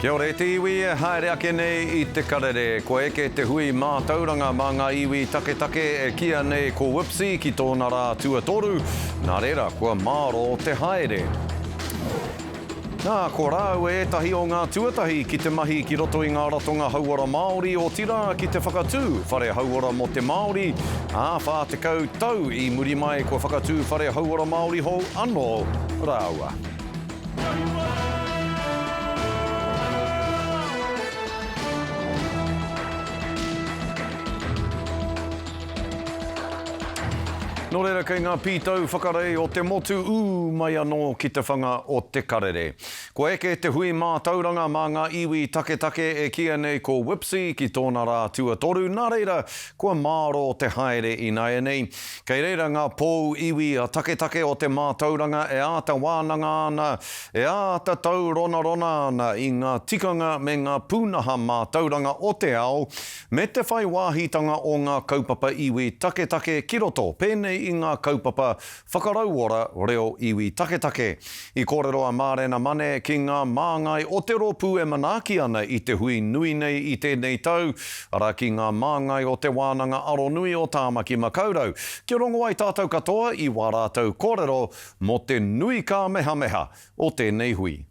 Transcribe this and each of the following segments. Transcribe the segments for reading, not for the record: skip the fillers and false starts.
Kia ora e te iwi e haere ake nei i te karere. Kua eke te hui mātauranga mā ngā iwi taketake e kīia nei ko WIPCE ki tōna rā tuatoru, nā reira kua mārō te haere. Nā, ko rāua ētahi o ngā tuatahi ki te mahi ki roto i ngā ratonga hauora Māori, otirā ki te whakatū whare hauora mō te Māori, ā, 40 tau i muri mai kua whakatū whare hauora Māori hou anō rāua. Nō reira kei ngā pītau whakarei o te motu ū mai anō ki te whanga o Te Karere. Kua eke te hui mātauranga mā ngā iwi taketake e kīia nei ko WIPCE ki tōna rā tuatoru, nā reira kua mārō te haere ināianei. Kei reira ngā pou iwi taketake o te mātauranga e āta wānanga ana, e āta tauronarona ana i ngā tikanga me ngā pūnaha mātauranga o te ao, Me te whai wāhitanga o ngā kaupapa iwi taketake ki roto, pēnei i ngā kaupapa whakarauora reo iwi taketake. I kōrero a Mārena Mane ki ngā māngai o te rōpū e manaaki ana i te hui nui nei i tēnei tau, arā ki ngā māngai o Te Wānanga Aronui o Tāmaki Makaurau, kia rongo ai tātou katoa i wā rātou kōrero mō te nui kāmehameha o tēnei hui.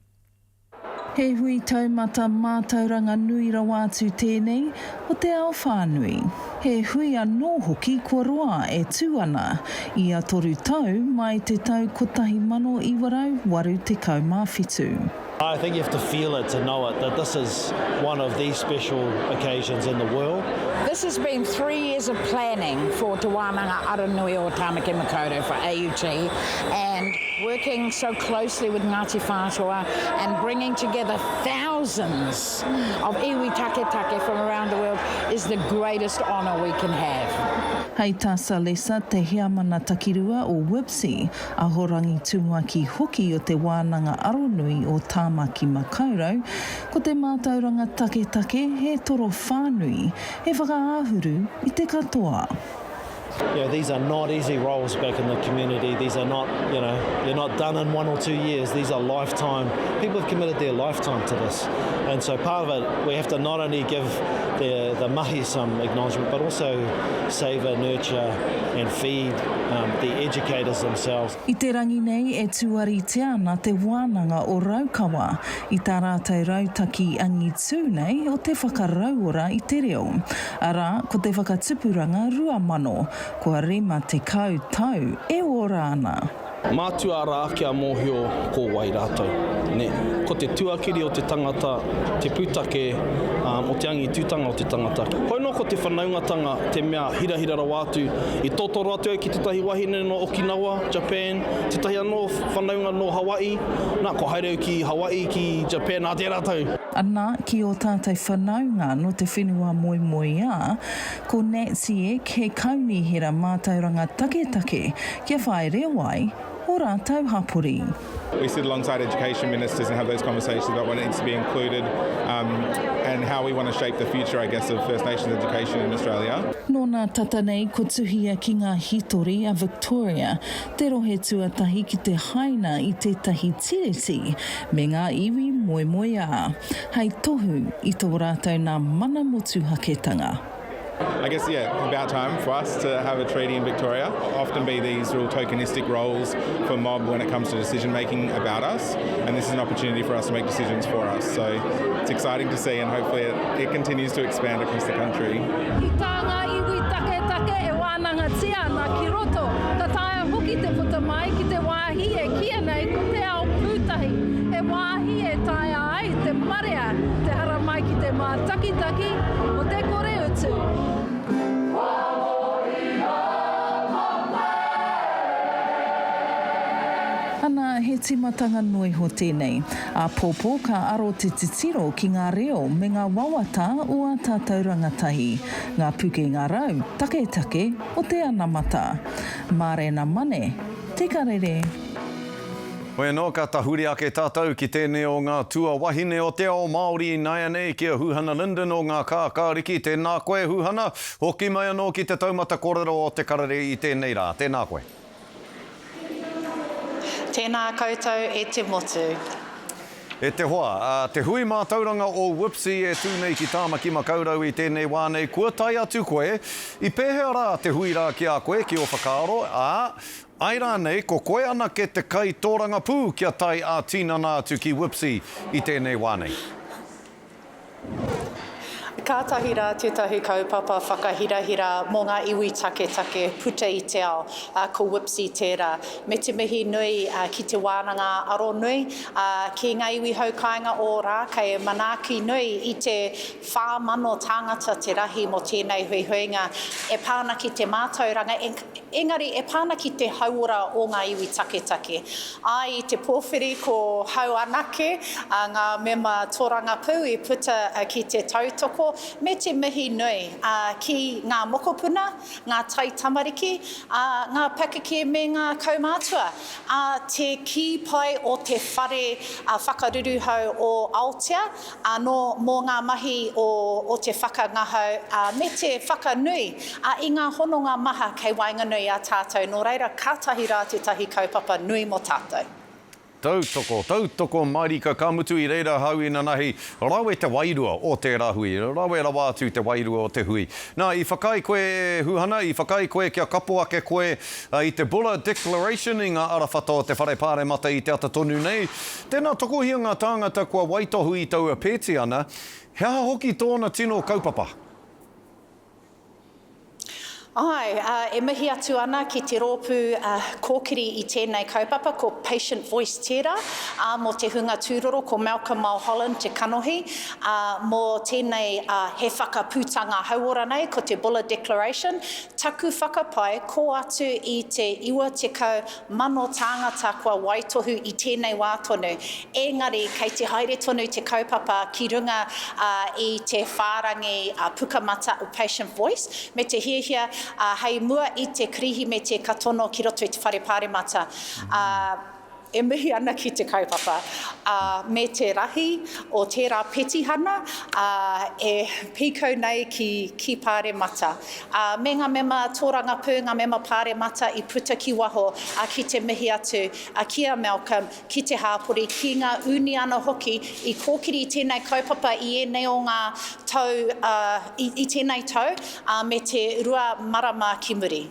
He hui taumata mātauranga nui rawa atu tēnei o te ao whānui. He hui anō hoki kua roa e tū ana, ia toru tau mai te tau 1987. I think you have to feel it to know it, that this is one of the special occasions in the world. This has been three years of planning for Te Wānanga Aronui o Tāmaki Makaurau for AUT and Working so closely with Ngāti Whātua and bringing together thousands of iwi taketake from around the world is the greatest honour we can have. Hei tā Salesa, te heamana takirua o WIPCE, Ahorangi Tumuaki hoki o Te Wānanga Aronui o Tāmaki Makaurau, ko te mātauranga taketake he toro whānui, he whakaāhuru i te katoa. You know, these are not easy roles back in the community. These are not, you know, you're not done in one or two years. These are lifetime, people have committed their lifetime to this. And so part of it, we have to not only give the, the mahi some acknowledgement, but also savour, nurture and feed um, the educators themselves. I te rangi nei e tuaritia ana te Wānanga o Raukawa i tā rātou rautaki angitū nei o te whakarauora i te reo, arā, ko te whakatupuranga 2000, kua 50 tau e ora ana. Mātua rā kia mōhio ko wai rātou, nē. Ko te tuakiri o te tangata, te pūtake o te angitūtanga o te tangata. Hoi nō ko te whanaungatanga te mea hirahira rawa atu. I totoro atu au ki tētahi wahine nō Okinawa, Japan, tētahi anō whanaunga nō Hawaii, nā, kua haere au ki Hawaii, ki Japan ā tērā tau. Ana, ki ō tātou whanaunga nō te whenua moemoeā, ko NATSIEC he kaunihera mātauranga taketake kia whai reo ai ō rātou hapori. We sit alongside education ministers and have those conversations about what needs to be included um, and how we want to shape the future, I guess, of First Nations education in Australia. Nō nā tata nei kua tuhia ki ngā hītori a Victoria, te rohe tuatahi ki te haina i tētahi tiriti me ngā iwi moemoeā, hei tohu i tō rātou nā mana motuhaketanga. I guess, yeah, about time for us to have a treaty in Victoria. Often be these real tokenistic roles for mob when it comes to decision making about us, and this is an opportunity for us to make decisions for us. So it's exciting to see, and hopefully it, it continues to expand across the country. Ki tā ngā iwi taketake e wānangatia ana ki roto, ka taea hoki te puta mai ki te wāhi e kīia nei ko Te Ao Pūtahi, he wāhi e taea ai te marea te haramai ki te mātakitaki o te kore utu. Ana, he tīmatanga noa iho tēnei. Āpōpō ka aro te titiro ki ngā reo me ngā wawata o ā tātou rangatahi, ngā pukenga rau taketake o te anamata. Mārena Mane, Te Karere. Hoi anō, ka tahuri ake tātou ki tēnei o ngā tuawahine o te ao Māori ināianei, ki a Huhana Lyndon o Ngā Kākāriki. Tēnā koe, Huhana. Hoki mai anō ki te taumata kōrero o Te Karere i tēnei rā. Tēnā koe. Tēnā koutou e te motu. E te hoa, a, te hui mātauranga o WIPCE e tū nei ki Tāmaki Makaurau i tēnei wā nei, kua tae atu koe, i pēhea rā te hui rā ki a koe, ki ō whakaaro, ā, āe rānei ko koe anake te kaitōrangapū kia tae ā-tinana atu ki WIPCE i tēnei wā nei? Kātahi rā tētahi kaupapa whakahirahira mō ngā iwi taketake puta i te ao, ko WIPCE tērā. Me te mihi nui ki te wānanga aronui, ki ngā iwi hau kāinga o Rākei e manaaki nui i te 4,000 tāngata te rahi mō tēnei huihuinga e pā ana ki te mātauranga, Engari, e pā ana ki te hauora o ngā iwi taketake. Āe, i te pōwhiri ko hau anake ngā mema tōrangapū i puta ki te tautoko me te mihi nui ki ngā mokopuna, ngā taitamariki, ngā pakeke me ngā kaumātua, ā, te kī pai o te whare whakaruruhau o Aotea, anō mō ngā mahi o o te whakangahau, ā, me te whakanui, ā, i ngā hononga maha kei waenganui i a tātou, nō reira kātahi rā tētahi kaupapa nui mō tātou. Tautoko, tautoko mārika, ka mutu i reira ahau inanahi, rawe te wairua o tērā hui, rawe rawa atu te wairua o te hui. Nā, i whakaae koe e Huhana, i whakaae koe kia kapo ake koe i te Buller Declaration i ngā arawhata o te Whare Pāremata i te ata tonu nei, Tēnā tokohia ngā tāngata kua waitohu i taua pētiana, he aha hoki tōna tino kaupapa? Āe, e mihi atu ana ki te rōpū kōkiri i tēnei kaupapa, ko Patient Voice tērā, ā, mō te hunga tūroro, ko Malcolm Mulholland te kanohi, ā, mō tēnei he whakaputanga hauora nei, ko te Buller Declaration, taku whakapae, kō atu i te 90 tāngata kua waitohu i tēnei wā tonu, engari kei te haere tonu te kaupapa ki runga i te whārangi pukamata o Patient Voice, me te hiahia hei mua i te Kirihimete ka tono ki roto i te Whare Pāremata. E mihi ana ki te kaupapa, ā, me te rahi o tērā petihana, ā, e pīkau nei ki, ki Pāremata. Ā, me ngā mema tōrangapū, ngā mema Pāremata i puta ki waho, ā, ki te mihi atu, ā, ki a Malcolm, ki te hāpori, ki ngā ūniana hoki i kōkiri i tēnei kaupapa i ēnei o ngā tau, ā, i, i tēnei tau, ā, me te marama ki muri.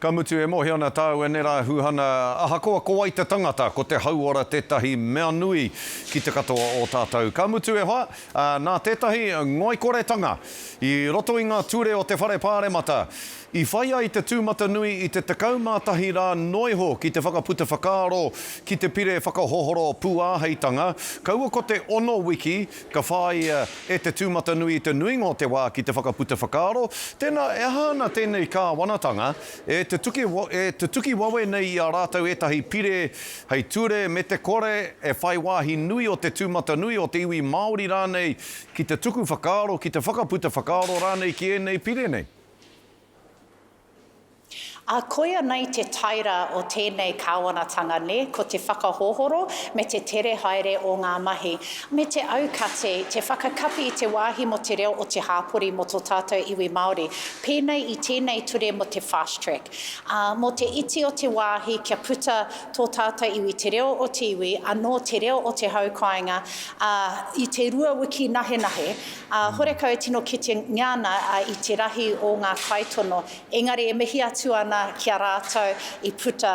Ka mutu, e mōhio ana tāua ne rā Huhana, ahakoa ko wai te tangata, ko te hauora tētahi mea nui ki te katoa o tātou. Ka mutu e hoa, nā tētahi ngoikoretanga i roto i ngā ture o te Whare Pāremata, i whai ai te tūmatanui i te 11 rā noa iho ki te whakaputa whakaaro ki te pire whakahohoro pūāheitanga, kaua ko te ono wiki Ka whāia e te tūmatanui i te nuinga o te wā ki te whakaputa whakaaro, tēnā e aha ana tēnei kāwanatanga e te tuki, e tutuki wawe nei i a rātou ētahi pire hei ture me te kore e whai wāhi nui o te tūmatanui, o te iwi Māori rānei ki te tuku whakaaro, ki te whakaputa whakaaro rānei ki ēnei pire nei. Ā, koia nei te taera o tēnei kāwanatanga, nē, ko te whakahohoro me te tere haere o ngā mahi, me te aukati, te whakakapi i te wāhi mō te reo o te hāpori mō tō tātou iwi Māori, pēnei i tēnei ture mō te fast track. Ā, mō te iti o te wāhi kia puta tō tātou iwi, te reo o te iwi, anō te reo o te hau kāinga, ā, i te rua wiki nahenahe, ā, horekau e tino kitengia ana i te rahi o ngā kaitono, Engari e mihi atu ana ki a rātou i puta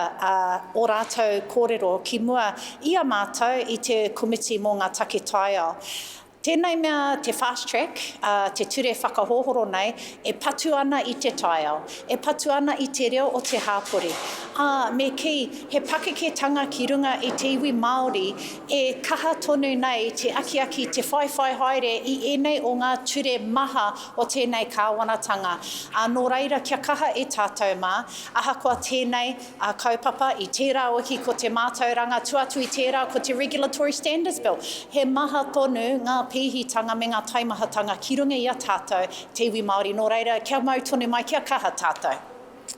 ō rātou kōrero ki mua i a mātou i te Komiti mō ngā Take Taiao. Tēnei mea te fast track, te ture whakahohoro nei, e patu ana i te taiao, e patu ana i te reo o te hāpori. Ā, me kī, he pakeketanga ki runga i te iwi Māori e kaha tonu nei te akiaki, te whaiwhai haere i ēnei o ngā ture maha o tēnei kāwanatanga. Ā, nō reira kia kaha e tātou mā, ahakoa tēnei ā kaupapa, i tērā wiki ko te mātauranga, tua atu i tērā ko te Regulatory Standards Bill. He maha tonu ngā pēhitanga me ngā taimahatanga ki runga i a tātou, te iwi Māori, nō reira kia mau tonu mai, kia kaha tātou.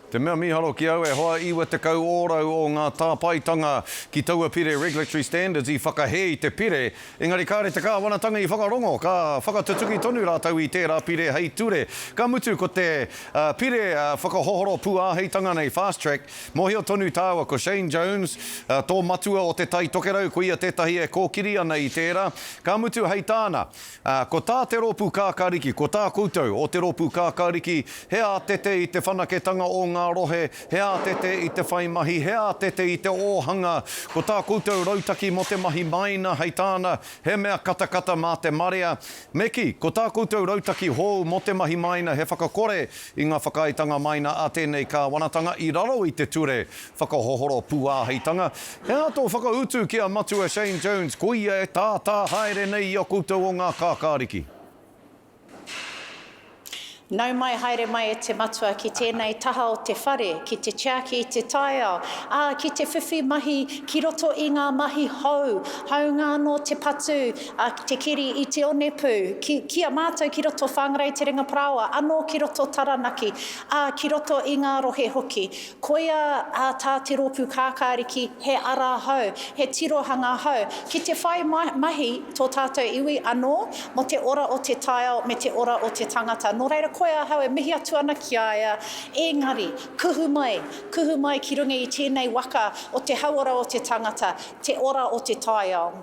Te mea mīharo ki au e hoa 90 ōrau o ngā tāpaetanga ki taua pire Regulatory Standards i whakahē i te pire, engari kāre te kāwanatanga i whakarongo, ka whakatutuki tonu rātou i tērā pire hei ture. Ka mutu ko te pire whakahohoro pūāheitanga nei, fast track, mōhio tonu tāua ko Shane Jones, tō matua o Te Tai Tokerau, ko ia tētahi e kōkiri ana i tērā. Ka mutu hei tāna, Ā, ko tā te Rōpū Kākāriki, ko tā koutou o te Rōpū Kākāriki, he ātete i te whanaketanga o ngā rohe, he ātete i te whai mahi, he ātete i te ōhanga. Ko tā koutou rautaki mō te mahi maina, hei tāna, he mea katakata mā te marea. Me kī, ko tā koutou rautaki hou mō te mahi maina he whakakore i ngā whakaaetanga maina a tēnei kāwanatanga i raro i te ture whakahohoro pūāheitanga. He aha tō whakautu ki a Matua Shane Jones, ko ia e tātā haere nei i a koutou o ngā kākāriki? Nau mai haere mai e te matua ki tēnei taha o te whare, ki te tiaki i te taiao, ā, ki te whiwhi mahi ki roto i ngā mahi hou, hāunga anō te patu, ā, te keri i te onepū, ki, ki a mātou ki roto Whangarei Te Ringa Parāoa, anō ki roto Taranaki, ā, ki roto i ngā rohe hoki. Koia ā tā Te Rōpū Kākāriki he ara hou, he tirohanga hou, ki te whai mahi tō tātou iwi anō mō te ora o te taiao me te ora o te tangata. Nō reira koia ahau e mihi atu ana ki a ia, engari, kuhu mai, kuhu mai ki runga i tēnei waka o te hauora o te tangata, te ora o te taiao.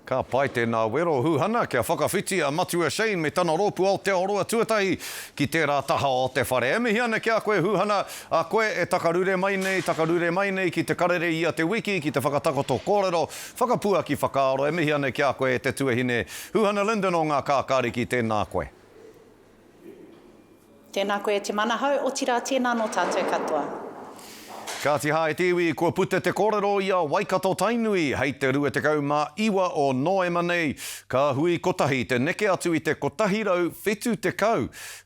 Ka pai tēnā wero, Huhana, kia whakawhiti a Matua Shane me tana rōpū Aotearoa tuatahi ki tērā taha o te whare. E mihi ana ki a koe, Huhana, a koe e takarure mai nei, takarure mai nei ki te karere ia te wiki, ki te whakatakoto kōrero, whakapuaki whakaaro. E mihi ana ki a koe e te tuahine Huhana Lyndon o Ngā Kākāriki, tēnā koe. Tēnā koe e Te Manahau, otirā tēnā nō tātou katoa. Kāti hā e te iwi, kua puta te kōrero i a Waikato-Tainui hei te 29 o Noema nei, ka hui kotahi te neke atu i te 170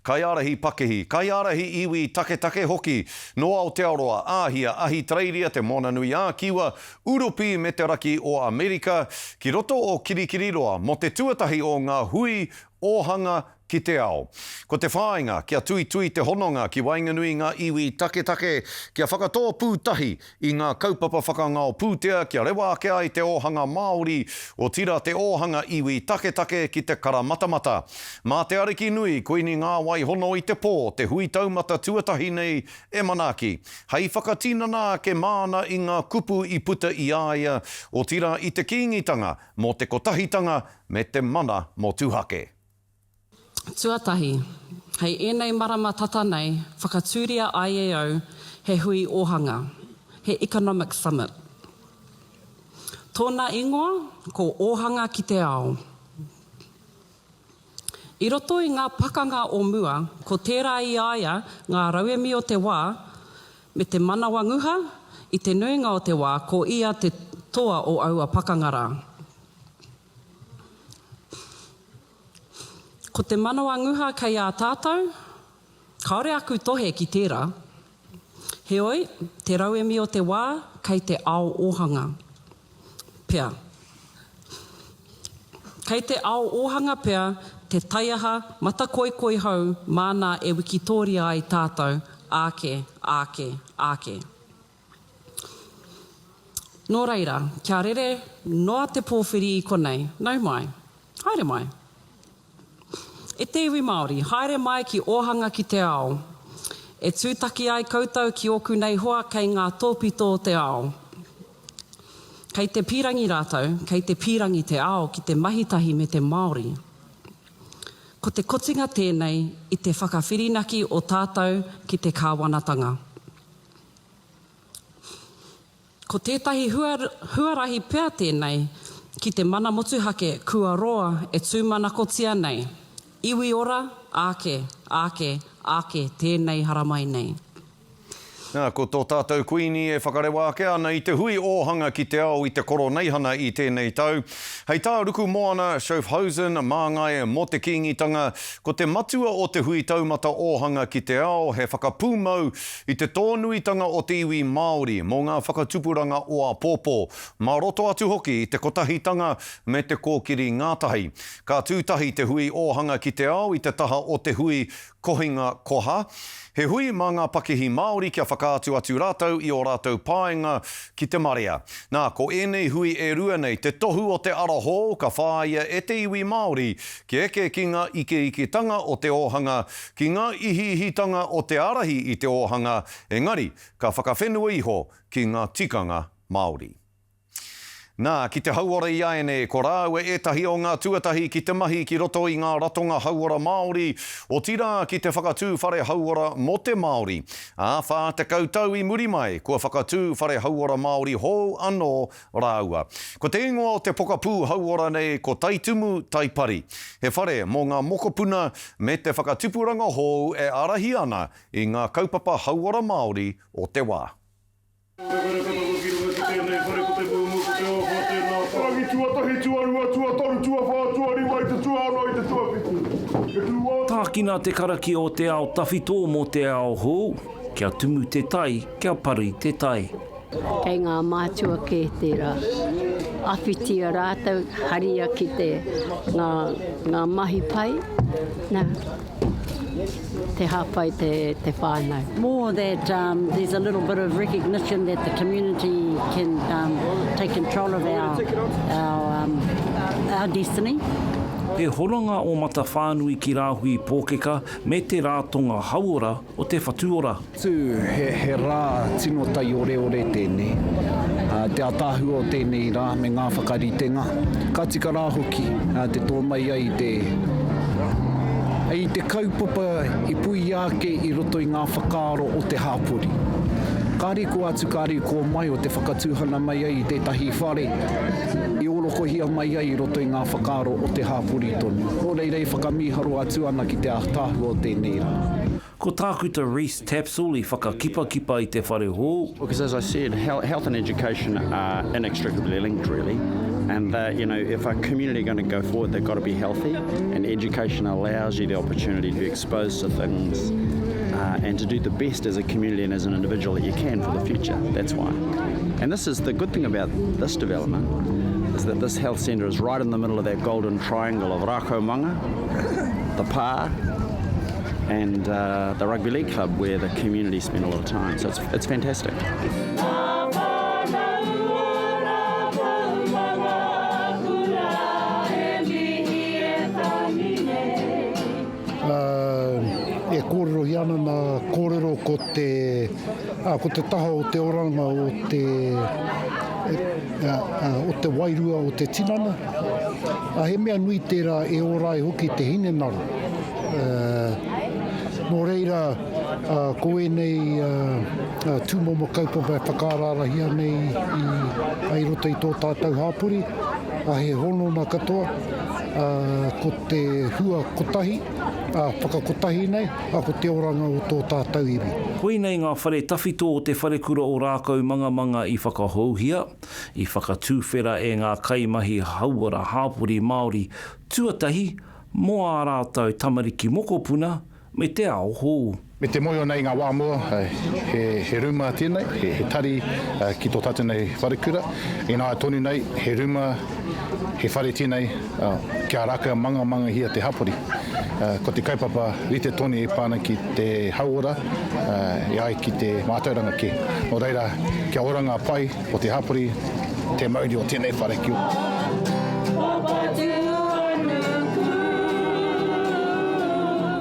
kaiārahi pakihi, kaiārahi iwi taketake hoki nō Aotearoa, Āhia, Ahitereiria, Te Moananui-ā-Kiwa, Uropi me te Raki o Amerika, ki roto o Kirikiriroa mō te tuatahi o ngā hui ōhanga ki te ao. Ko te whāinga, kia tuitui te hononga ki waenganui i ngā iwi taketake, kia whakatōpū tahi i ngā kaupapa whakangao pūtea kia rewa ake ai te ōhanga Māori, otirā te ōhanga iwi taketake ki te karamatamata. Mā te Ariki nui, Kuini Ngāwai Hono i te Pō, te hui taumata tuatahi nei e manaaki, hei whakatinana ake māna i ngā kupu i puta i a ia, otirā i te Kīngitanga, mō te kotahitanga me te mana motuhake. Tuatahi, hei ēnei marama tata nei whakatūria ai e au he hui ōhanga, he economic summit. Tōna ingoa ko Ōhanga ki te Ao. I roto i ngā pakanga o mua, ko tērā i a ia ngā rauemi o te wā me te manawa nguha, i te nuinga o te wā ko ia te toa o aua pakanga rā. Ko te manawa nguha kei a tātou, kāore aku tohe ki tērā. Heoi, te rauemi o te wā kei te ao ōhanga pea. Kei te ao ōhanga pea te taiaha matakoikoi hou māna e wikitōria ai tātou āke, āke, āke. Nō reira, kia rere noa te pōwhiri i konei, nau mai, haere mai. E te iwi Māori, haere mai ki Ōhanga ki te Ao. E tūtaki ai koutou ki ōku nei hoa kei ngā tōpito o te ao. Kei te pīrangi rātou, kei te pīrangi te ao ki te mahitahi me te Māori. Ko te kotinga tēnei i te whakawhirinaki o tātou ki te kāwanatanga. Ko tētahi huarahi pea tēnei ki te mana motuhake kua roa e tūmanakotia nei, iwi ora, āke, āke, āke tēnei haramai nei. Nā, ko tō tātou Kuini e whakarewa ake ana i te hui ōhanga ki te ao i te Koroneihana i tēnei tau. Hei tā Rukumoana Schaufhausen, māngai mō te Kīngitanga, ko te matua o te hui taumata ōhanga ki te ao he whakapūmau i te tōnuitanga o te iwi Māori mō ngā whakatupuranga o āpōpō, mā roto atu hoki i te kotahitanga me te kōkiri ngātahi. Ka tū tahi te hui ōhanga ki te ao i te taha o te hui kohinga koha. He hui mā ngā pakihi Māori kia whakaatu atu rātou i ō rātou painga ki te marea. Nā, ko ēnei hui e rua nei te tohu o te ara hou ka whāia e te iwi Māori kia eke ki ngā ikeiketanga o te ōhanga, ki ngā ihiihitanga o te ārahi i te ōhanga, engari ka whakawhenua iho ki ngā tikanga Māori. Nā, ki te hauora iāianei, ko rāua ētahi o ngā tuatahi ki te mahi ki roto i ngā ratonga hauora Māori, otirā ki te whakatū whare hauora mō te Māori. Ā, 40 tau i muri mai, kua whakatū whare hauora Māori hou anō rāua. Ko te ingoa o te pokapū hauora nei ko Taitumu Taipari. He whare mō ngā mokopuna me te whakatipuranga hou e ārahi ana i ngā kaupapa hauora Māori o te wā. Tākina te karakia o te ao tawhito mō te ao hou, kia tumu te tai, kia pari te tai. Kei ngā mātua kē tērā. Awhitia rātou, haria ki te, ngā, ngā mahi pai, nā. Te hāpai te, te whānau. More that um, there's a little bit of recognition that the community can um, take control of our, our, um, our destiny. He hononga o Matawhānui ki Rāhui Pōkeka me te Rātonga Hauora o Te Whatu Ora. Tū, he, he rā tino taioreore tēnei. Te ātaahua o tēnei rā me ngā whakaritenga. Ka tika rā hoki te tō mai ai i te, i te kaupapa i puia ake i roto i ngā whakaaro o te hāpori. Kāre kō atu, kāre kō mai o te whakatūhana mai ai i tētahi whare i ōrokohia mai ai i roto i ngā whakaaro o te hāpori tonu. Nō reira e whakamīharo atu ana ki te ātaahua o tēnei rā. Ko Tākuta Rhys Tapsell i whakakipakipa i te whare hou. Because as I said, health and education are inextricably linked really and that, you know, if a community are going to go forward they've got to be healthy and education allows you the opportunity to be exposed to things uh, and to do the best as a community and as an individual that you can for the future. That's why. And this is the good thing about this development is that this health centre is right in the middle of that golden triangle of Rākaumanga, the Pa, and uh, the rugby league club where the community spend a lot of time. So it's, it's fantastic. Uh, e kōrerohia ana nā kōrero ko te, uh, ko te taha o te oranga o te, uh, o te wairua o te tinana. Uh, he mea nui tērā e ora ai hoki te hinengaro. Nō reira, ko ēnei tūmomo kaupapa e whakaaraarahia nei i roto i tō tātou hāpori, he honona katoa, ko te hua kotahi, whakakotahi nei, ko te oranga o tō tātou iwi. Koinei ngā whare tawhito o te wharekura o Rākaumangamanga i whakahouhia, i whakatuwhera e ngā kaimahi hauora hāpori Māori tuatahi mō ā rātou tamariki mokopuna me te ao hou. Me te mōhio nei i ngā wā mua, he rūma tēnei, he tari ki tō tātou nei wharekura. Ināia tonu nei, he rūma, he whare tēnei kia raka mangamangahia te hapori. Ko te kaupapa rite tonu e pā ana ki te hauora e ai ki te mātauranga kē. Nō reira, kia ora ngā pai o te hapori, te mauri o tēnei whare ki.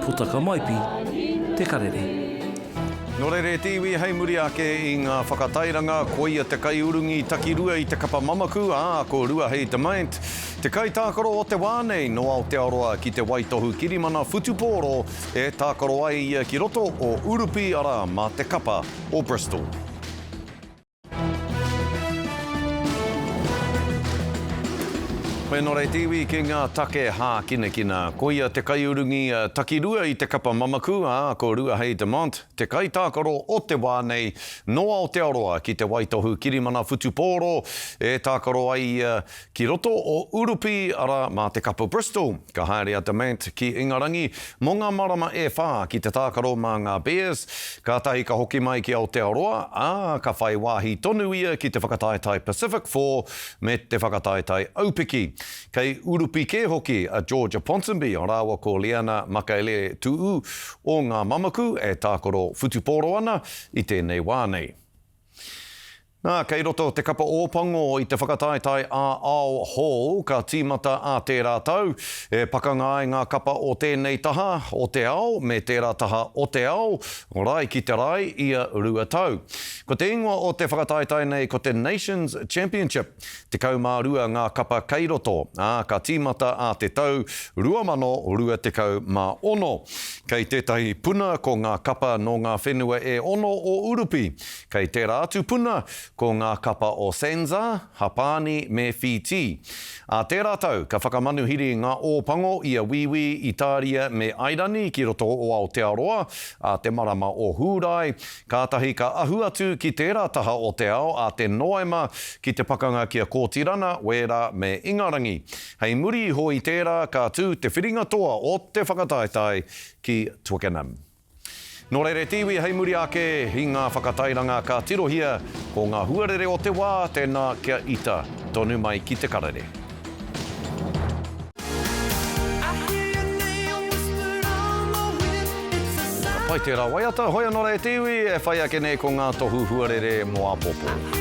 Potaka Maipi, Te Karere. Nō reira e te iwi, hei muri ake i ngā whakatairanga, koia te kaiurungi takirua i te kapa mamaku, ā, ko Ruahei Demant, te kaitākaro o te wā nei nō Aotearoa ki te waitohu kirimana whutupōro e tākaro ai ia ki roto o Urupi, arā, mā te kapa o Bristol. Whenore te iwi ki ngā take hākinakina. Koia te kaiurungi takirua i te kapa mamaku, ā, ko Ruahei Demant te kaitākaro o te wā nei nō Aotearoa ki te waitohu kirimana whutupōro e tākaro ai ia ki roto o Urupi, arā, mā te kapa Bristol. Ka haere a Demant ki Ingarangi mō ngā marama e whā ki te tākaro mā ngā Bears, kātahi ka hoki mai ki Aotearoa, ā, ka whai wāhi tonu ia ki te whakataetae Pacific Four me te whakataetae aupiki. Kei Urupi kē hoki a Georgia Ponsonby rāua ko Liana Makaele Tu'u o Ngā Mamaku e tākaro whutupōro ana i tēnei wā nei. Nā, kei roto te kapa Ōpango i te whakataetae ā-ao hou ka tīmata ā tērā tau. E pakanga ai ngā kapa o tēnei taha o te ao me tērā taha o te ao, rae ki te rae, ia rua tau. Ko te ingoa o te whakataetae nei ko te Nations Championship. 12 ngā kapa kei roto, ā, ka tīmata ā te tau 2026. Kei tētahi puna ko ngā kapa nō ngā whenua e ono o Urupi. Kei tērā atu puna ko ngā kapa o Sanzar, Hapāni me Whītī. Ā tērā tau ka whakamanuhiri ngā Ōpango i a Wīwī, Itāria me Airani ki roto o Aotearoa ā te marama o Hūrae, Kātahi ka ahu atu ki tērā taha o te ao a te Noema ki te pakanga ki a Kōtirana, Wēra me Ingarangi. Hei muri iho i tērā ka tū te whiringa toa o te whakataetae ki Twickenham. Nō reira e te iwi hei muri ake i ngā whakatairanga ka tirohia ko ngā huarere o te wā tēnā kia ita tonu mai ki te karere. Pai tērā waiata, hoi anō rā e te iwi, e whai ake nei ko ngā tohu huarere mō āpōpō.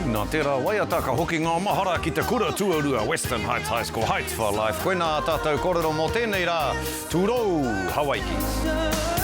Nā tērā waiata ka hoki ngā mahara ki te kura tuarua Western Heights High School, Heights for Life. Koinā ā tātou kōrero mō tēnei rā. Tūrou Hawaiki.